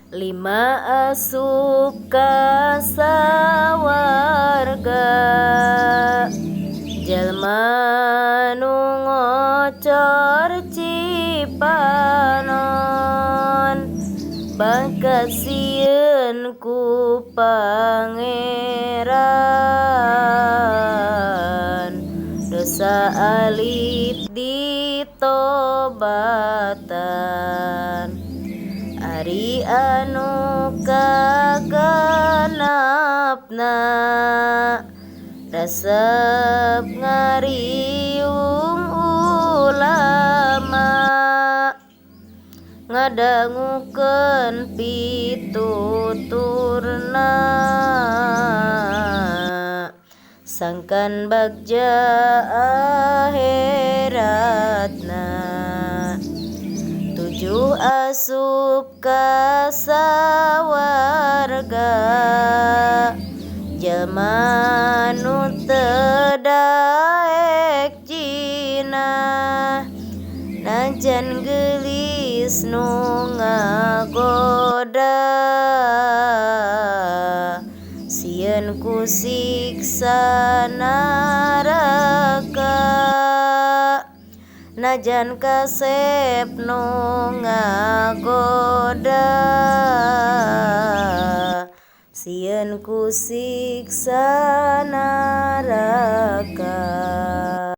Lima asup ka sawarga, jalma nu ngocor cipanon, bakat sieun ku Pangeran, dosa alit ditobatan. Ari anu kagenepna resep ngariung ulama, ngadangukeun pituturna, sangkan bagja akhiratna. Tujuh asup ka sawarga, jalma nu teu daek jinah, najan geulis nu ngagoda, sieun ku siksa neraka. Najan kasep nu ngagoda, sieun ku siksa neraka.